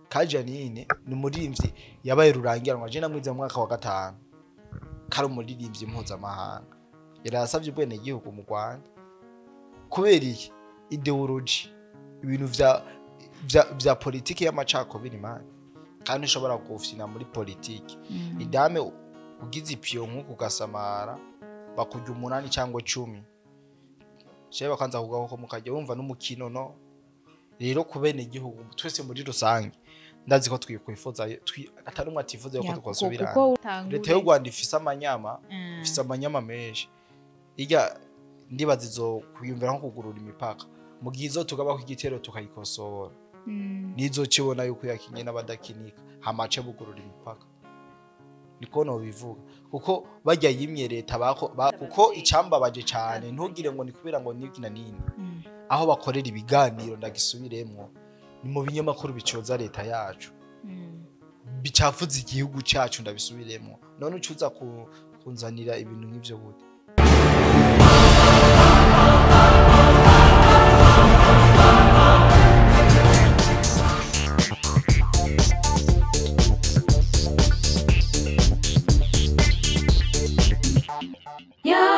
Kajanine ni umuririmbyi yabaye rurangiranwa, je namwize mu mwaka wa 5, kari umuririmbyi mpuzamahanga, yarasavye ubwenegihugu mu Rwanda kubera iki? Idéologie, ibintu vya politiki y'amacakubiri man, kandi ushobora gufina muri politiki. Idame ugize ipiyo nk'uku ugasamara bakurya 8 cyangwa 10, jewe bakanza kugaho ko mukajya wumva n'umukino. No rero ku bene igihugu twese muri rusange ndazi ko twikwifuza, atari umwe atifuza yuko twosubirana. Kuko utangure. Leta y'u Rwanda ifise amanyama, ifise amanyama menshi. Irya ndibaza izo kwiyumvira nko kugurura imipaka mu gihe izo tugabako igitero tukayikosora, nizo kibona yuko yakinye n'abadakinika hamace bugurura imipaka, niko nobivuga. Kuko bajya yimye leta bako kuko icambabaje cane, ntugire ngo ni kubera ngo niki na nini, aho bakorera ibiganiro, ndagisubiremwo, ni mu binyamakuru bicoza leta yacu, bicafuza igihugu cacu, ndabisubiremwo. None ucuza kunzanira ibintu nk'ivyo gute?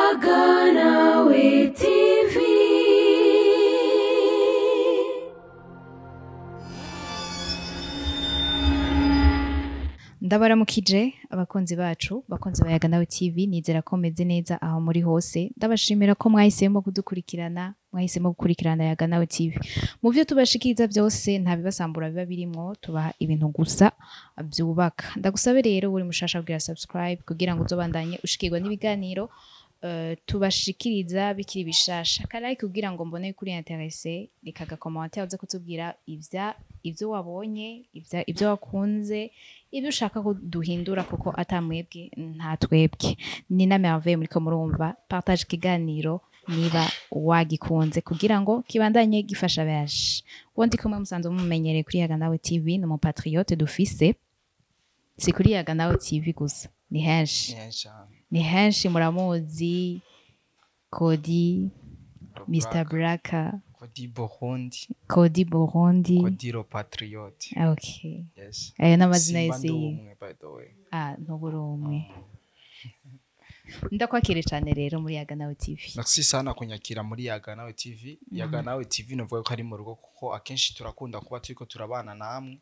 Yaganawe TV. Ndabaramukije abakunzi bacu, bakunzi ba Yaganawe TV, nizera ko meze neza aho muri hose. Ndabashimira ko mwahisemo kudukurikirana, mwahisemo gukurikirana Yaganawe TV. Mu byo tubashikiriza byose nta bibasambura biba birimwo, tubaha ibintu gusa byubaka. Ndagusabe rero uri mushasha kugira subscribe kugira ngo uzobandanye ushikirwa n'ibiganiro tubashikiriza bikiri bishasha. Ka like kugira ngo mbone kuri intéressé, reka ga commentaire uze kutubwira ivyo wabonye, ivyo wakunze, ibyo ushaka ko duhindura, kuko atamwebwe nta twebwe. Ni na Merveille muriko murumva. Partage ikiganiro niba wagikunze kugira ngo kibandanye gifasha benshi. Uwo ndi kumwe musanzwe mumenyereye kuri Yaganawe TV, ni umupatriote dufise, si kuri Yaganawe TV gusa, ni henshi. Ni henshi muramuzi, Kodi Mr Braka. Kodi Burundi. Kodi Burundi. Kodi le patriote. Okay. Yes. Ayo n'amazina Simba yose ndi yiwe. umwe, by the way. Ah, ntuburi umwe. Ndakwakire cyane rero muri Yaganawe TV. Merci sana kunyakira muri Yaganawe TV. Yaganawe TV novuga ko ari mu rugo, kuko akenshi turakunda kuba turiko turabana namwe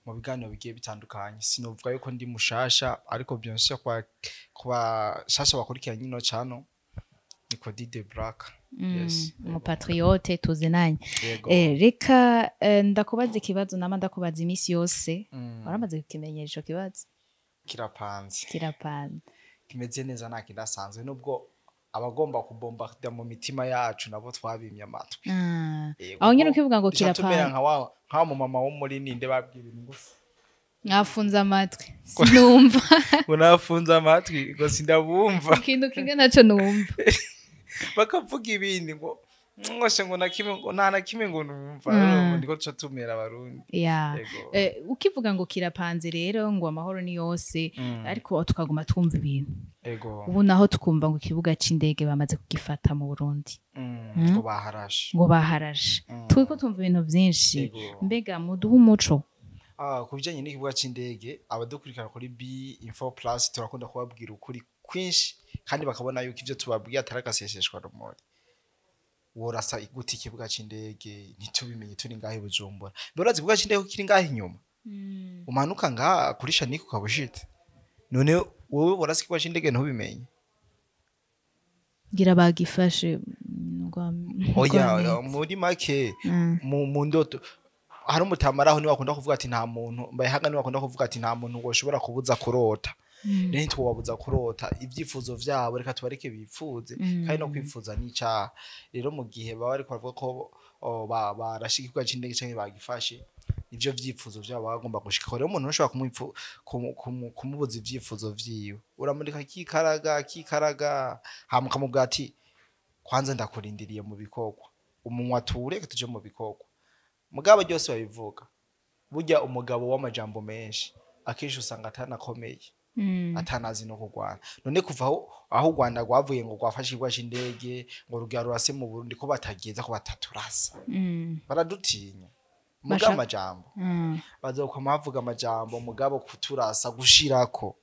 mu biganiro bigiye bitandukanye. Sinovuga yuko ndi mushasha, ariko bien sûr kwa kuba shasha bakurikiranye ino channel ni Kodi de Black. Yes. Umupatriote tuzinanye. Yego. Reka ndakubaza ikibazo nama ndakubaza iminsi yose. Waramaze kukimenyera ico kibazo? Kirapanze. Kirapana. Kimeze neza, nta kidasanzwe, nubwo abagomba kubombarda mu mitima yacu nabo twabimye amatwi. Yego, Aho nyine kuko ukivuga ngo duca tumera kirapana. nka wa mumama wo muri ninde babwira ingufu. Mwafunze amatwi sinumva. Ngo nafunze amatwi ngo sindabumva. Ikintu kimwe naco numva. Bakavuga ibindi ngo ngoshe ngo na kimwe, ngo nta na kimwe ngo numva. Ndiko duca tumera abarundi. Yego. Ukivuga ngo kirapanze rero, ngo amahoro ni yose, ariko tukaguma twumva ibintu. Ubu naho tukumva ngo ikibuga c'indege bamaze kugifata mu Burundi. Ngo baharashe. Ngo baharashe. Turiko tumva ibintu vyinshi. Mbega muduhe umuco. Ah, ku bijanye n'ikibuga c'indege, abadukurikirana kuri B Info Plus turakunda kubabwira ukuri kwinshi, kandi bakabona yuko ivyo tubabwiye atari agaseseshwa rumuri. Worasa gute ikibuga c'indege ntitubimenye turi ngaho i Bujumbura? Mbere urazi ikibuga c'indege ko kiri ngaho inyuma, umanuka ngaha kuri Shanike ukaba ushitse. None wowe worasa ikibuga c'indege ntubimenye? Ngira bagifashe Oya, rwa muri make, mu ndoto hari umutamaraho niwe akunda kuvuga ati nta muntu mbayehaga, niwe akunda kuvuga ati nta muntu woshobora kubuza kurota. Rero ntitwobabuza kurota ibyifuzo vyabo, reka tubareke bipfuze, kandi no kwifuza n'icaha. Rero mu gihe baba bariko baravuga ko barashika ikibuga c'indege canke bagifashe, nivyo vyifuzo vyabo baba bagomba gushikako. Rero umuntu ntushobora kumubuza ivyifuzo vyiwe, uramureka akikaraga akikaraga, hama ukamubwira ati kwanza ndakurindiriye mu bikorwa, umunwa tuwureke tuje mu bikorwa. Mugabo ryose babivuga, burya umugabo w'amajambo menshi akenshi usanga atanakomeye, atanazi no kurwana. None kuva aho u Rwanda rwavuye ngo rwafashe ikibuga c'indege ngo rugira rurase mu Burundi, ko batageza ko bataturasa, baradutinya. Mugabo amajambo, bazokwama bavuga amajambo, mugabo kuturasa gushirako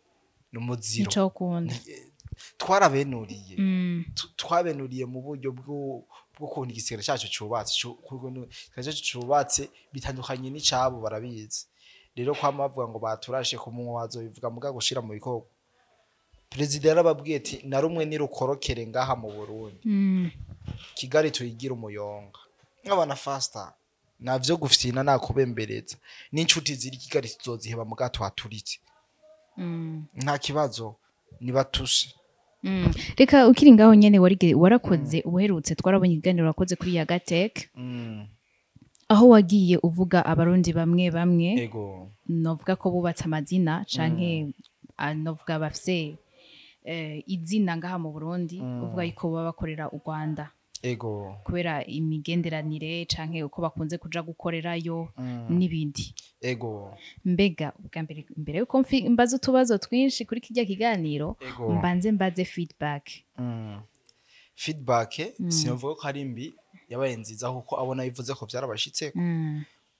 ni umuziro. Nico ukunda. Twarabenuriye. Twabenuriye mu buryo bw'ukuntu igisirikare cyacu cubatse, ukuntu igisirikare cyacu cubatse bitandukanye n'icabo, barabizi. Rero kwama bavuga ngo baturashe ku munwa, bazobivuga, mugabo gushira mu bikorwa, perezida yarababwiye ati na rumwe nirukorokere ngaha mu Burundi, Kigali tuyigira umuyonga nk'abana fasta, navyo gufyina nakubembereza n'inshuti ziri Kigali tuzoziheba, muga twaturitse. Nta kibazo, nibatushe. Reka ukiri ngaho nyene, warakoze ubuherutse, twarabonye ikiganiro wakoze kuri Yagatek, aho wagiye uvuga Abarundi bamwe bamwe, novuga ko bubatse amazina canke novuga bafise izina ngaha mu Burundi, uvuga yuko baba bakorera u Rwanda kubera imigenderanire canke uko bakunze kuja gukorerayo n'ibindi. Mbega ubwa mbere, mbere yuko mbaza utubazo twinshi kuri kirya kiganiro, mbanze mbaze feedback. Feedback sinavuga ko ari mbi, yabaye nziza, kuko abona bivuze ko byarabashitse,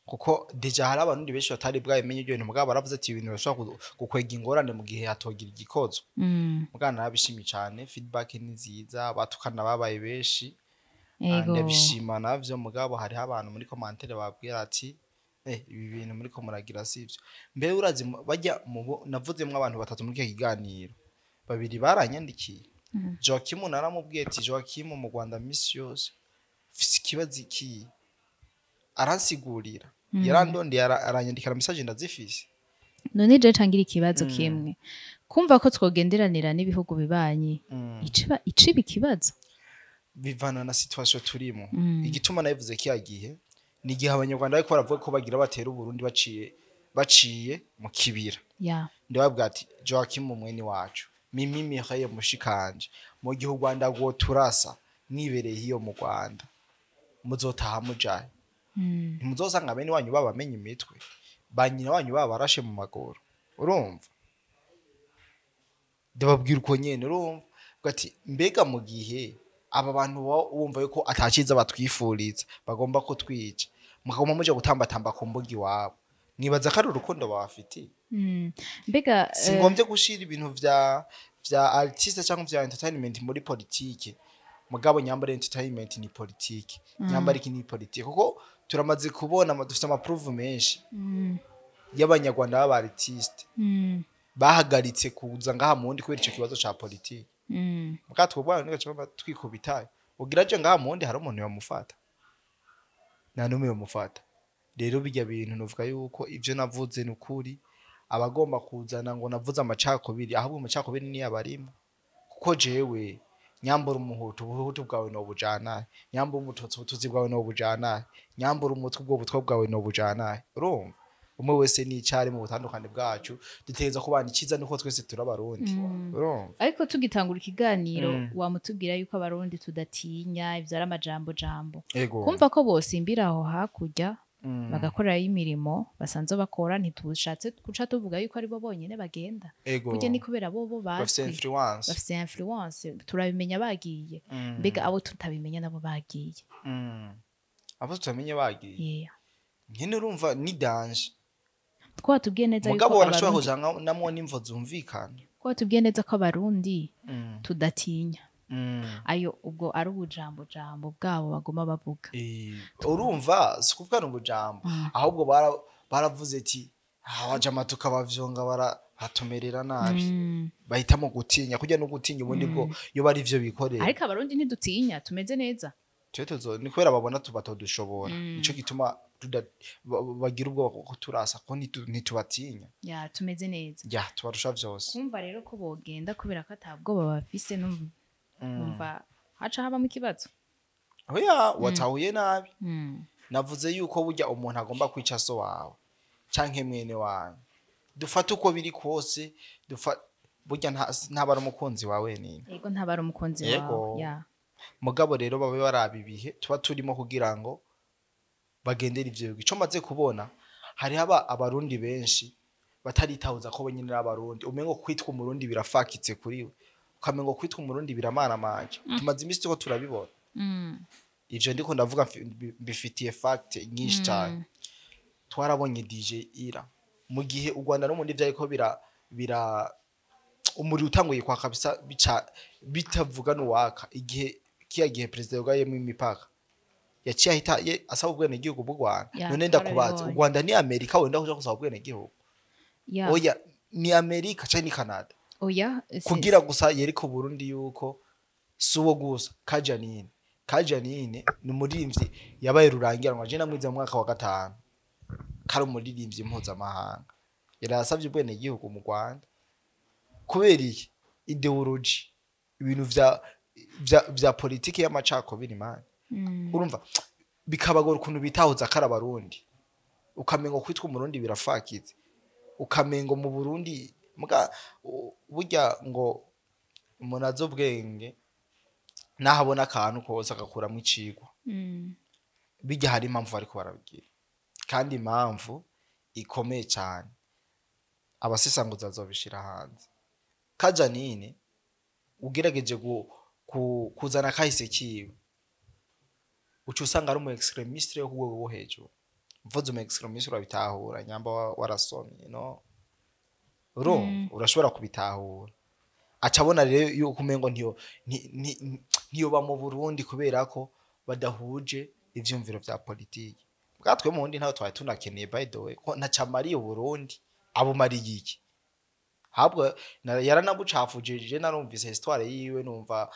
kuko déjà hari abarundi benshi batari bwabimenye ibyo bintu, mugabo baravuze ati ibintu bashobora gukwega ingorane mu gihe hatogira igikozwe. Mugabo narabishimye cyane, feedback ni nziza, batukana babaye benshi. Ndabishima navyo, mugabo hariho abantu muri commentaire babwira ati ibi bintu muriko muragira sivyo. Mbere urazi bajya navuzemwo abantu batatu muri icyo kiganiro, babiri baranyandikiye. Joachim naramubwiye ati Joachim, mu Rwanda misi yose mfise ikibazo iki, aransigurira, yarandondeye, aranyandikira message, ndazifise. None je cangira ikibazo kimwe: kumva ko twogenderanira n'ibihugu bibanyi, iciba ikibazo? Bivana na situation turimo. Igituma nabivuze kiya gihe ni igihe Abanyarwanda bariko baravuga ko bagira batera Uburundi baciye mu kibira. Ndababwira ati Joachim mwene wacu, Mimi Mihaye mushikanje, mu gihe u Rwanda rwoturasa mwibereye iyo mu Rwanda, muzotaha mujahe? Ntimuzosanga bene wanyu babamenye imitwe, ba nyina wanyu babarashe mu maguru? Urumva, ndababwira uko nyene. Urumva, Uvuga ati mbega mu gihe aba bantu baba wumva yuko ataciza batwifuriza, bagomba kutwica, mukaguma muja gutambatamba ku mbuga iwabo, mwibaza ko ari urukundo babafitiye? Mbega Singombye gushira ibintu vya artiste cyangwa vya entertainment muri politike, mugabo nyambara entertainment ni politike, nyambara iki ni politike, kuko turamaze kubona dufite ama preuves menshi y'Abanyarwanda b'aba artiste bahagaritse kuza ngaha mu wundi kubera ico kibazo ca politike. Mugabo twebwe nigaca twikubitayo, ugira aje ngaha mu wundi hari umuntu yamufata? Nta n'umwe yamufata. Rero bijya bintu nuvuga yuko ivyo navuze ni ukuri, abagomba kuzana ngo navuze amacakubiri, ahubwo amacakubiri niyo abarimo, kuko jewe nyambura Umuhutu, ubuhutu bwawe no bujana, nyambura Umututsi, ubututsi bwawe no bujana, nyambura Umutwe, ubwo butwa bwawe no bujana. Urumva, umwe wese n'icari mu butandukane bwacu dutegereza kubana. Iciza nuko twese turi Abarundi, urumva. Ariko tugitangura ikiganiro, wamutubwira yuko Abarundi tudatinya, ivyo ari amajambo jambo. Kumva ko bosimbira aho hakurya bagakorerayo imirimo basanzwe bakora, ntitubushatse guca tuvuga yuko ari bo bonyene bagenda. Burya ni kubera bo bafise bazwi, influence. Bafise influence, turabimenya bagiye. Mbega abo tutabimenya nabo bagiye? Abo tutamenye bagiye, nyene urumva ni danger. Twatubwiye neza yuko Mugabo barashobora Abarundi kuja namwo n'imvo zumvikana. Twatubwiye neza ko Abarundi tudatinya. Ayo ubwo ari ubujambo jambo bwabo baguma bavuga. Urumva, si ukuvuga ni ubujambo, ahubwo baravuze ati abajama tukabavyonga batumerera nabi, bahitamo gutinya kurya no gutinya ubundi bwo iyo bari ivyo bikorera. Ariko Abarundi ntidutinya, tumeze neza. Twe tuzo ni kubera babona tuba tudushobora, nico gituma bagira ubwoba kuko turasa ko ntitubatinya. Ya, tumeze neza. Ya, tubarusha vyose. Kumva rero ko bogenda kubera ko atabwoba bafise, numva haca habamo ikibazo. Oya, watahuye nabi. Navuze yuko burya umuntu agomba kwica so wawe canke mwene wanyu, dufate uko biri kose, burya ntaba ari umukunzi wawe nini. Yego, ntaba ari umukunzi wawe, ya. Mugabo rero babe baraba ibihe tuba turimo kugira ngo bagendere ivyo bigo. Ico maze kubona, hariho Abarundi benshi bataritahuza ko bonyene ari Abarundi. Umengo kwitwa Umurundi birafakitse kuri we, ukamengo kwitwa Umurundi biramaramanje. Tumaze imisi turiko turabibona. Ivyo ndiko ndavuga mbifitiye fact nyinshi cane. Twarabonye DJ Ira mu gihe u Rwanda no mu vyariko bira umuriro utanguye kwa kabisa, bica bitavuga n'uwaka. Igihe kiya gihe perezida yugayemo imipaka, yaciye ahita asaba ubwenegihugu bw'u Rwanda. Ya, None ndakubaza, u twarabibonye. Rwanda ni Amerika wenda kuja gusaba ubwenegihugu? Ya. Oya, ni Amerika canke ni Canada? Oya, Kugira gusa yereka Burundi yuko si uwo gusa. Kajanine, Kajanine ni umuririmbyi yabaye rurangiranwa. Je namwize mu mwaka wa gatanu, kari umuririmbyi mpuzamahanga, yarasabye ubwenegihugu mu Rwanda. Kubera iki? Idéologie, ibintu vya politiki y'amacakubiri, man. Urumva bikabagora ukuntu bitahuza ko ari Abarundi, ukamengo kwitwa Umurundi birafakitse, ukamengo mu Burundi muga burya ngo umuntu azi ubwenge naho abona akantu kose agakuramo icigwa. Bijya hari impamvu bariko barabigira, kandi impamvu ikomeye cyane, abasesanguzi bazobishira hanze. Kajanine ugerageje kuzana kahise kiwe, uca usanga ari umu extrémiste wo ku rwego rwo hejuru. Mvuze umu extrémiste urabitahura, nyamba warasomye, no urumva, urashobora kubitahura. Aca abona rero yuko umengo ntiyoba mu Burundi kubera ko badahuje ivyumviro vya politiki. Bwatwe mu wundi ntaho twari tunakeneye, by the way, ko ntacamariye Uburundi. Abumariye iki? Habwo yaranabucafuje. Je narumvise histoire yiwe, numva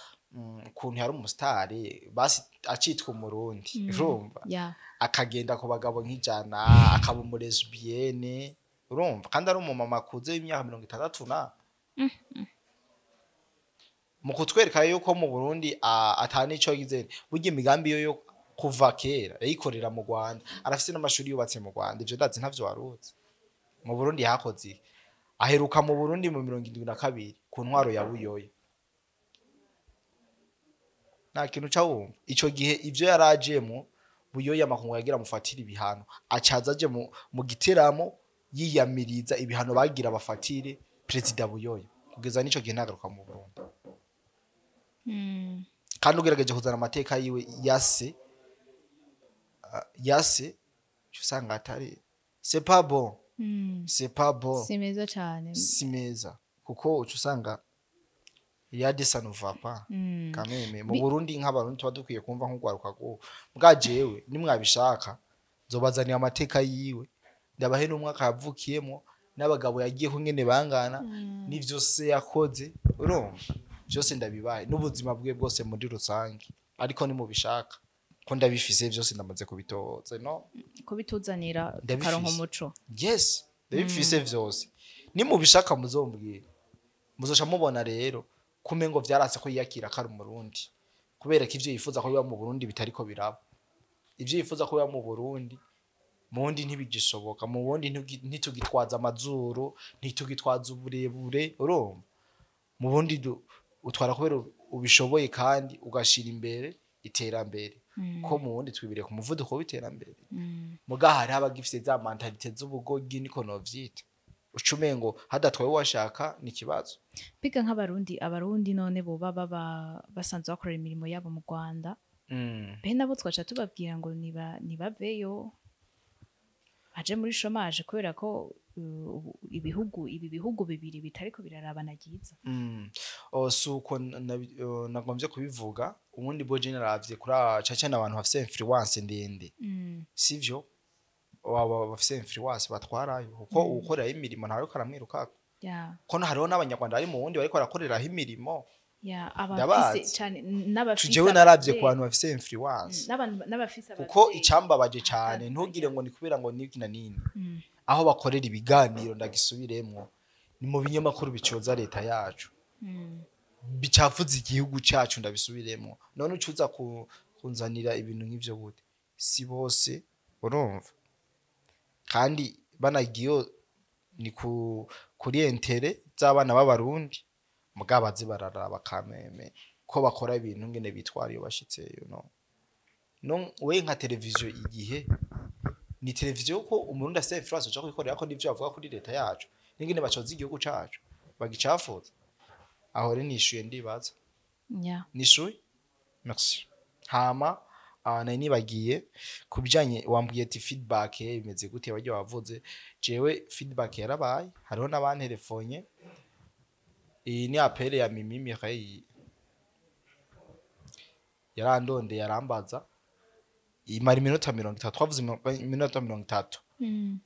ukuntu yari umusitari, basi acitwa Umurundi, urumva, akagenda ku bagabo nk'ijana, akaba umu lesbienne, urumva, kandi ari umumama akuze w'imyaka 60. Na mu kutwereka yuko mu Burundi ata nico yagize. Burya imigambi yo kuva kera yayikorera mu Rwanda, arafise n'amashuri yubatse mu Rwanda. Ivyo ndazi ntavyo waruzi. Mu Burundi hakoze iki? Aheruka mu Burundi mu 72 ku ntwaro ya Buyoya. Nta kintu ca wumva ico gihe ivyo yarajemo. Buyoya amakungu yagira amufatire ibihano, acaza aje mu giteramo yiyamiriza ibihano bagira bafatire perezida Buyoya. Kugeza n'ico gihe ntagaruka mu Burundi. Kandi ugerageje kuzana amateka yiwe yase yase, uca usanga atari, c'est pas bon. C'est pas bon. Si meza cyane. Si meza, kuko uca usanga yade, ça ne va pas kameme mu Burundi. Nk'Abarundi tuba dukwiye kumva nk'urwaruka rw'ubu bwa jewe, nimwabishaka nzobazanira amateka yiwe, ndabahe n'umwaka yavukiyemo, n'abagabo yagiye ngene bangana, n'ivyo se yakoze, urumva, byose ndabibaye, n'ubuzima bwe bwose muri rusange. Ariko nimubishaka, ko ndabifise byose, ndamaze kubitoza, no Kubituzanira Ndabifise. tukaronka umuco. Yes, ndabifise vyose. Nimubishaka muzombwira, muzoca mubona rero kumengo vyaranse ko yiyakira ko ari Umurundi, kubera ko ivyo yifuza ko biba mu Burundi bitariko biraba. Ivyo yifuza ko biba mu Burundi, mu wundi ntibigishoboka. Mu wundi ntitugitwaza amazuru, ntitugitwaza uburebure, urumva. Mu bundi utwara kubera ubishoboye, kandi ugashira imbere iterambere, ko mu wundi twibire ku muvuduko w'iterambere. Muga hariho abagifise za mentalité z'ubugogi, niko novyita, uca umengo hadatwaye uwashaka ni ikibazo. Biga nk'Abarundi, Abarundi none boba baba basanzwe bakorera imirimo yabo mu Rwanda, be nabo twaca tubabwira ngo nibaveyo baje muri chômage, kubera ko ibihugu, ibi bihugu bibiri bitariko birarabana ryiza? Oh, si uko nagombye kubivuga. Ubundi bwo je naravye kuri cane cane abantu bafise influence ndende, sivyo, baba bafise influence batwarayo, kuko uwukorerayo imirimo ntawe ariko aramwirukako. Ko hariho n'Abanyarwanda bari mu wundi bariko barakoreraho imirimo. Ya, abafise Ndabazi. cane n'abafise Tujewe naravye ku abavyeyi. bantu bafise influence. N'abafise Kuko abavyeyi. icambabaje cane, Atandukanye. ntugire ngo ni kubera ngo niki na nini, aho bakorera ibiganiro, ndagisubiremwo, ni mu binyamakuru bicoza leta yacu, bicafuza igihugu cacu, ndabisubiremwo. None ucuza kunzanira ibintu nk'ivyo gute? Si bose, urumva, kandi banagiyo ni kuri intérêt z'abana b'Abarundi, mugabo bazi bararaba kameme ko bakora ibintu ngene bitwara iyo bashitseyo. No we nka televiziyo, igihe ni televiziyo ko Umurundi afise influence uja kuyikorera ko n'ivyo bavuga kuri leta yacu n'ingene bacoza igihugu cacu bagicafuza. Aho rero nishuye, ndibaza. Nishuye, merci. Hama Nari nibagiye ku bijanye, wambwiye ati feedback bimeze gute, baryo wavuze. Jewe feedback yarabaye, hariho n'abantelefonye. Iyi ni appel ya Mimi Mireille, yarandondeye arambaza, imara iminota 30, twavuze iminota 30.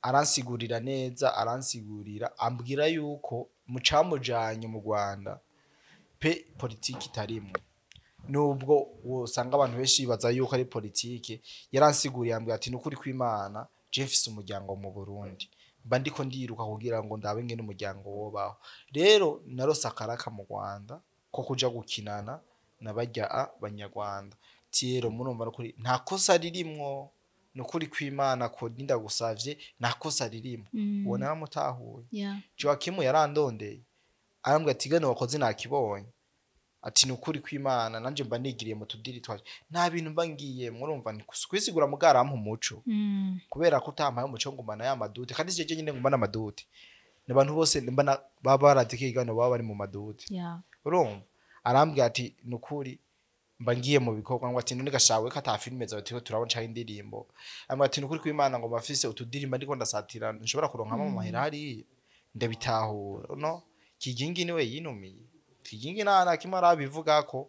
Aransigurira neza, aransigurira, ambwira yuko mucamujanye mu Rwanda pe politiki itarimwo, nubwo usanga abantu benshi bibaza yuko ari politiki. Yaransiguriye, ambwira ati: "Nukuri kw'Imana, je mfise umuryango mu Burundi, mba ndiko ndiruka kugira ngo ndabe ngene umuryango wobaho. Rero narose akaraka mu Rwanda ko kuja gukinana na barya a banyarwanda." Rero murumva nukuri nta kosa ririmwo, nukuri kw'Imana ko ndagusavye, nta kosa ririmwo. Uwo naramutahuye. Joakim yarandondeye, arambwira ati: "Gano wakoze nakibonye." Ati: "Nukuri kw'Imana, nanje mba nigiriye mu tudiri twaje, nta bintu mba ngiye." Murumva ni kwisigura, mugarampa umuco. Kubera ko utampaye umuco ngumana ya ma doutes, kandi jeje nyine ngumana ama doutes, ni abantu bose mbana baba baradike igano baba bari mu ma doutes. Urumva arambwira ati: "Nukuri mba ngiye mu bikorwa." Ngo ati: "None gashawe ko ata filime zawe turiko turabona canke indirimbo?" Ambwira ati: "Nukuri kw'Imana, ngo mafise utudirimba ndiko ndasatira nshobora kuronkamo amahera hariya, ndabitahura." No Kigingi niwe yinumiye. Kigingi nta na kimwe arabivugako,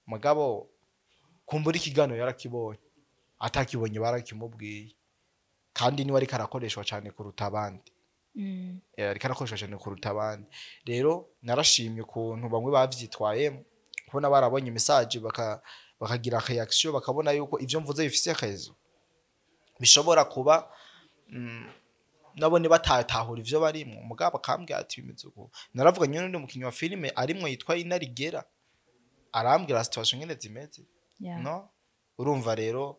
mugabo kumbura ikiganiro yarakibonye, atakibonye barakimubwiye, kandi niwe ariko arakoreshwa cyane kuruta abandi. Ariko arakoreshwa cyane kuruta abandi. Rero narashimye ukuntu bamwe bavyitwayemo, kubona barabonye message bakagira reaction, bakabona yuko ivyo mvuze bifise raison, bishobora kuba nabone batatahura ivyo barimwo, mugabo akambwira ati bimeze uko. Naravuganye n'undi mukinyi wa filime arimwo yitwa Inarigera, arambwira situation ngene zimeze. No urumva rero,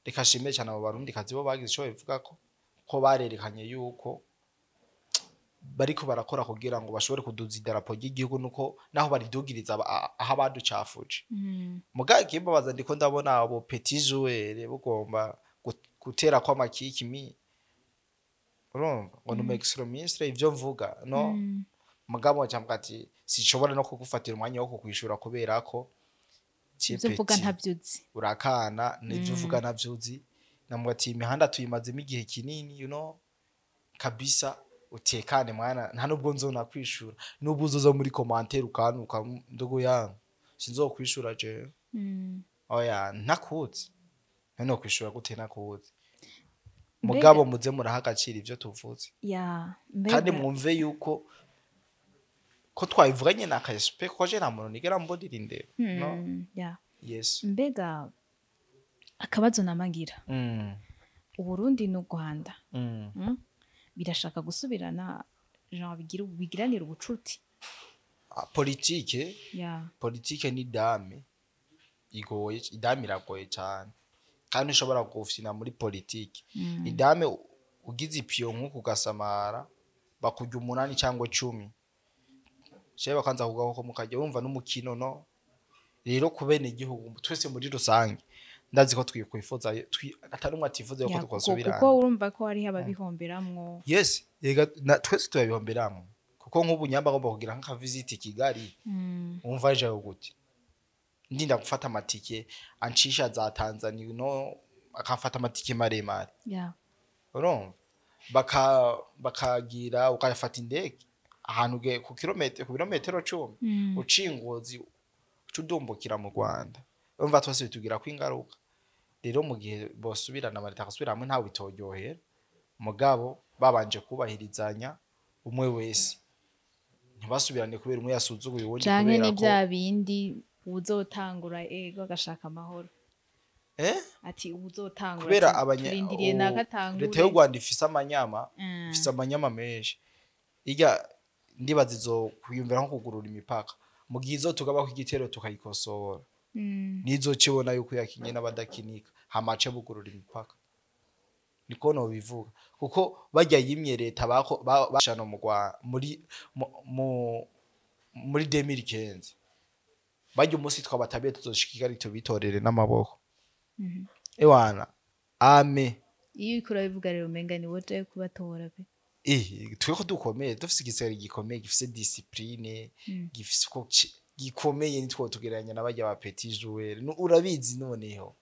reka shimire cyane abo Barundi kazi bo bagize ico babivugako, ko barerekanye yuko bariko barakora kugira ngo bashobore kuduza idarapo ry'igihugu, nuko naho baridugiriza aho abaducafuje. Mugabo ikimbabaza, ndiko ndabona abo petit joueur bugomba gutera kw'amakiki mi, urumva ngo ni extrémiste ivyo mvuga no. Mugabo cyangwa ati sinshobora no kugufatira umwanya wo kukwishura kubera ko ivyo mvuga petit. Ntavyo uzi. Urakana n'ivyo uvuga navyo uzi. Namubwira ati imihanda tuyimazemo igihe kinini, kabisa utekane mwana, nta nubwo nzona kwishura, nubwo uzoza muri commentaire ukantuka, ndugu yangu, sinzokwishura jewe. Oya, ntakuzi, none kwishura gute ntakuzi? Mugabo muze muraha agaciro ivyo tuvuze. Kandi mwumve yuko ko twabivuganye na respect, ko je nta muntu nigera mbonera indero no. Yes. Mbega akabazo namagira, Uburundi n'u Rwanda birashaka gusubirana, genre bigiranira ubucuti? Ah, politike. Politike ni dame igoye, idame iragoye cyane, kandi ushobora gufina muri politike. Idame ugize ipiyo nk'uku ugasamara, bakurya 8 cyangwa 10, shewe bakanza kugaho ko mukajya wumva n'umukino. No rero ku bene igihugu twese muri rusange, ndazi ko twikwifuza atari umwe atifuza yuko twosubirana. Kuko urumva ko hariho ababihomberamwo. Yes, yega twese turabihomberamwo, kuko nk'ubu nyamba agomba kugira nk'aka visite i Kigali, wumva aje gute ndinda gufata amatike ancisha za Tanzania, no akafata amatike maremare. Urumva bakagira ukafata indege ahantu ku kilometero, ku birometero 10, uciye Ngozi uca udumbukira mu Rwanda. Urumva twese bitugirako ingaruka. Rero mu gihe bosubirana, amaleta agasubira hamwe, ntawe bitoryohera, mugabo babanje kubahirizanya umwe wese, ntibasubirane kubera umwe yasuzuguye uwundi. Canke Kubera ni ko bya bindi uzotangura ego agashaka amahoro, ati uzotangura kubera ati, abanya turindiriye nakatangure. Leta y'u Rwanda ifise amanyama, ifise amanyama menshi. Irya ndibaza izo kwiyumvira nko kugurura imipaka mu gihe izotugabako igitero tukayikosora, nizocibona yuko yakinye n'abadakinika, hamace bugurura imipaka. Niko nobivuga, kuko barya yimye leta bako bashano mu Rwa- muri muri 2015, barya umunsi twabatabiye tuzoshika i Kigali tubitorere n'amaboko. Ewana ame. Iyo uriko urabivuga rero, umenga ni wowe kubatora pe. Tweko dukomeye, dufise igisirikare gikomeye, gifise discipline, gifise uko gikomeye, nitwo tugereranya n'abarya ba petit joueur. Urabizi noneho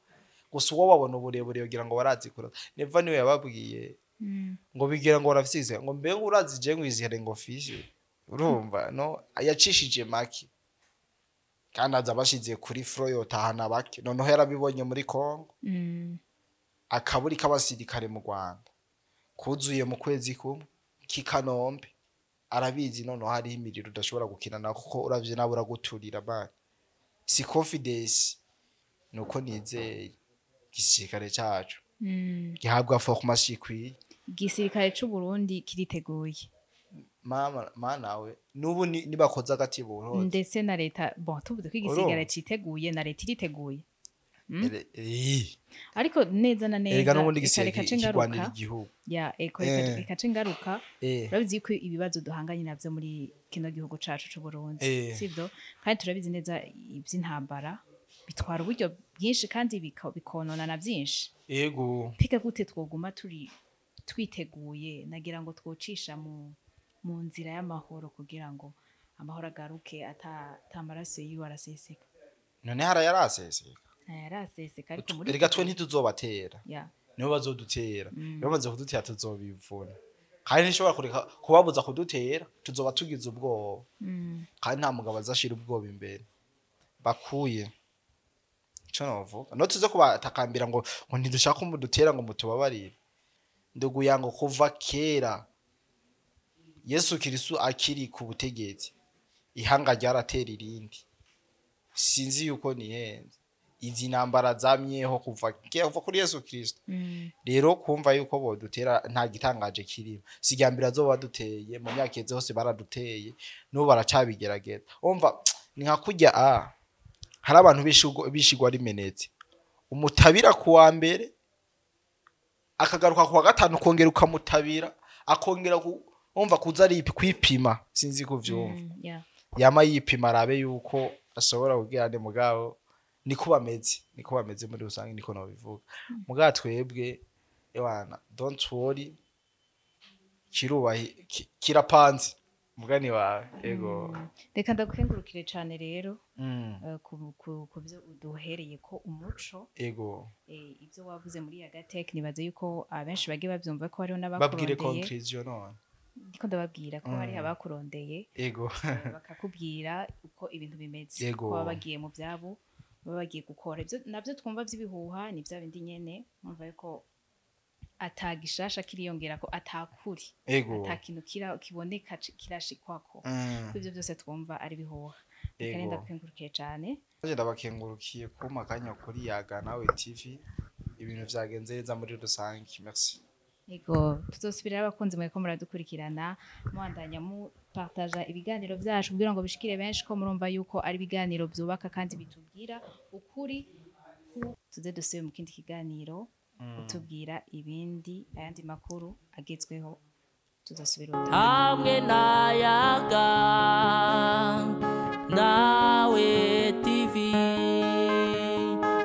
Gusa uwo babona uburebure yogira ngo barazikura. Neva niwe yababwiye ngo bigira ngo barafise, ngo mbe ngo urazi je ngo izihare ngo fishe. Urumva no yacishije make kandi aza bashize kuri fro yotahana bake. Noneho yarabibonye muri Kongo, akaburi k'abasirikare mu Rwanda kuzuye mu kwezi kumwe k'Ikanombe. Arabizi noneho hariho imiriro udashobora gukina nako, kuko uravye nawe uraguturira bana. Si confidence, nuko nizeye igisirikare cacu gihabwa formation ikwiye. Igisirikare c'u Burundi kiriteguye. Mama manawe nubu nibakoze agati buhoro. Ndetse na leta, bon, tuvuze ko igisirikare citeguye, na leta iriteguye. Ariko neza na neza erega n'ubundi igisirikare kigwanira igihugu. Ya eko reka cengaruka. Urabizi ko ibibazo duhanganye navyo muri kino gihugu cacu c'u Burundi, sivyo? Kandi turabizi neza ivy'intambara bitwara uburyo bwinshi kandi bikonona na byinshi. Yego. Pika gute twoguma turi twiteguye, nagira ngo twocisha mu nzira y'amahoro kugira ngo amahoro agaruke ata maraso yiwe araseseka. None harayaraseseka. Yaraseseka ariko muri erega twe ntituzobatera. Nibo bazodutera. Bamaze kudutera tuzobivuna. Kandi nishobora kureka kubabuza kudutera, tuzoba tugize ubwoba. Kandi nta mugabo azashira ubwoba imbere. Bakuye. Ico novuga. No tuze kubatakambira ngo ntidushaka umudutera ngo mutubabarire. Ndugu yango kuva kera Yesu Kristo akiri ku butegetsi, ihanga ryaratera irindi. Sinzi yuko nihenze. Izi ntambara zamyeho kuva kuri Yesu Kristo. Rero kumva yuko bodutera nta gitangaje kirimo. Sigambira zo baduteye mu myaka yeze hose baraduteye, n'ubu baracabigerageza. Umva ni nka kujya hari abantu bishigwa rimenetse. Umutabira kuwa mbere akagaruka kuwa gatanu kongera ukamutabira, akongera umva kuza ari kwipima, sinzi kuvyumva. Yama yipima arabe yuko ashobora kugira ande mugabo niko bameze muri rusange, niko no bivuga. Mugabo twebwe ewana don't worry, kirubahi kirapanze mugani wawe. Ego. Reka ndagukengurukire cyane rero ku byo uduhereye ko umuco. Ego. Ibyo wavuze muri Yagatech nibaze yuko abenshi bagiye bavyumva ko hariho n'abakurondeye. Babwire conclusion none. Ndiko ndababwira ko hari abakurondeye. Ego. Bakakubwira uko ibintu bimeze, ko bagiye mu byabo, bagiye gukora ibyo navyo twumva by'ibihuha, ni bya bindi nyene mwumva yuko atagishasha kiriyongera ko atakuri, atakintu kiboneka kirashikwako. Ibyo byose twumva ari bihuha. Reka ndakengurukiye cyane. Ndabakengurukiye kuma kanya kuri Yaga Nawe TV, ibintu vyagenze neza muri rusange. Merci. Ego, tuzosubira abakunzi mwe ko muradukurikirana, mwandanya mu partager ibiganiro byacu kugira ngo bishikire benshi, ko murumva yuko ari ibiganiro byubaka kandi bitubwira ukuri. Tuze dusubire mu kindi kiganiro utubwira ibindi ayandi makuru agezweho. Tuzosubira hamwe na Yaga.